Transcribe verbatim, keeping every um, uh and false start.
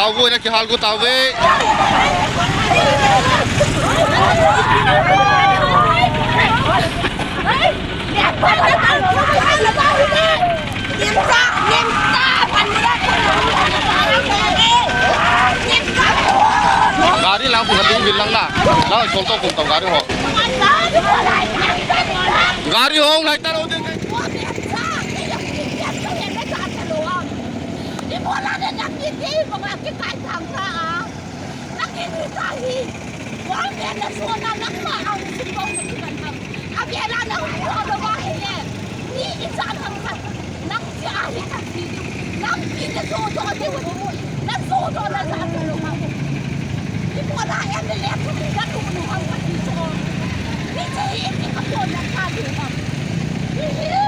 Tauve, na kihal go tauve. Gari lang pun ati bil lang na. Lang sol to kum tau gari ho. Gari ho lai ta lo ding. Ibola de nak kiti, banga kikai thang ka a. Nak kiti tahi. Wang de na so na nak ma ang sibong na kikan thang. Abia la na so na wa he. Ni isa thang ka. Nak si ahi ka si. Nak kiti so so de wa. Nak so so na sa ka lo ma. Ibola em de le so na tu no ang ka ti so. Ni si hi ki ka so na ka de ma. Ni hi.